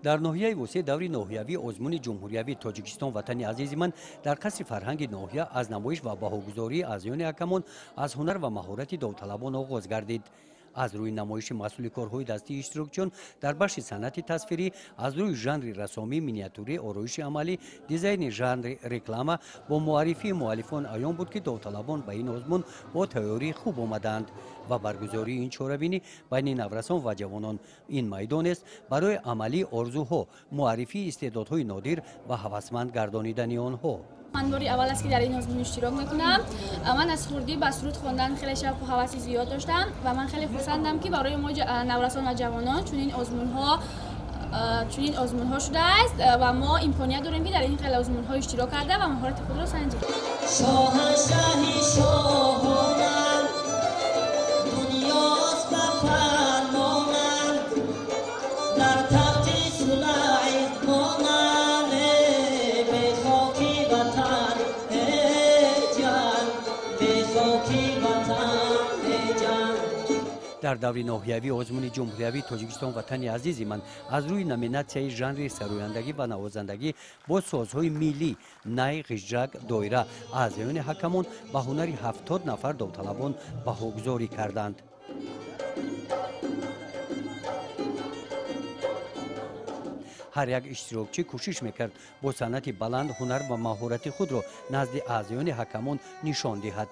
Дар ноҳияи Восеъ даври ноҳиявии озмуни ҷумҳуриявии Тоҷикистон «Ватани азизи ман» дар қасри фарҳанги ноҳия аз намоиш ва баҳогузории аъзоёни ҳакамон аз ҳунар ва маҳорати довталабон оғоз гардид. Аз рӯи намоиши маҳсули корҳои дастии иштирокчиён дар бахши санъати тасвирӣ, аз рӯи жанри рассомӣ, миниатюрӣ, ороиши амалӣ, дизайни жанри реклама бо муаррифии муаллифон аён буд, ки довталабон ба ин озмун бо тайёрии хуб омадаанд ва баргузории ин чорабинӣ байни наврасон ва ҷавонон ин майдонест барои амалии орзуҳо, муаррифии истеъдодҳои нодир ва ҳавасманд гардонидани онҳо. Ман бори аввал аст, ки дар ин озмун иштирок мекунам. Ман аз хурдӣ ба суруд хондан хеле шавқу ҳаваси зиёд доштам ва ман хеле хурсандам, ки барои мо, наврасон ва ҷавонон, чунин озмунҳо шудааст ва мо имконият дорем, ки дар ин хеле озмунҳо иштирок карда ва маҳорати худро санҷем. Шоҳаншаҳи шоҳонам, дунёст ба фармонам, дар тахти Сулаймонам, бехоки ватан, ҷан, бехоки ватан, ҷан. Дар даври ноҳиявии озмуни ҷумҳуриявии Тоҷикистон «Ватани азизи ман» аз рӯи номинатсияи жанри сарояндагӣ ва навозандагӣ бо созҳои миллӣ най, ғижжак, доира аъзоёни ҳакамон ба ҳунари 70 нафар довталабон баҳогузорӣ карданд. Ҳар як иштирокчӣ кӯшиш мекард, бо санъати баланд ҳунар ва маҳорати худро назди аъзоёни ҳакамон нишон диҳад.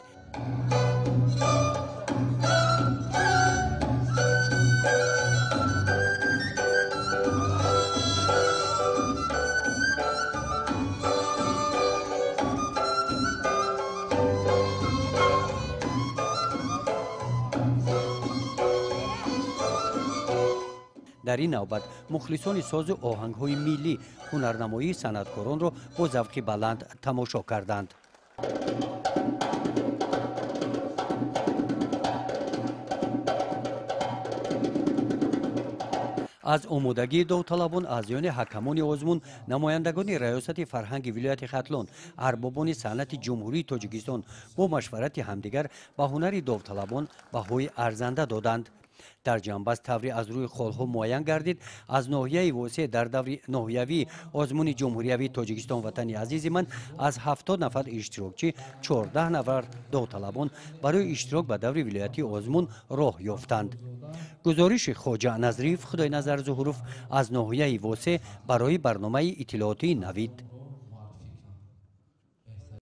Дар ин навбат мухлисони созу оҳангҳои миллӣ ҳунарнамоии санъаткоронро бо завқи баланд тамошо карданд. Аз омодагии довталабон аъзоёни ҳакамони озмун, намояндагони раёсати фарҳанги вилояти Хатлон, арбобони санъати Ҷумҳурии Тоҷикистон бо машварати ҳамдигар ба ҳунари довталабон баҳои арзанда доданд. Дар ҷамъбаст тавре аз рӯи холҳо муайян гардид, аз ноҳияи Восеъ дар даври ноҳиявии озмуни ҷумҳуриявии Тоҷикистон «Ватани азизи ман» аз 70 нафар иштирокчӣ 14 нафар довталабон барои иштирок ба даври вилоятии озмун роҳ ёфтанд. Гузориши Хоҷа Назриев, Худойназар Зуҳуров аз ноҳияи Восеъ барои барномаи иттилоотии «Навид».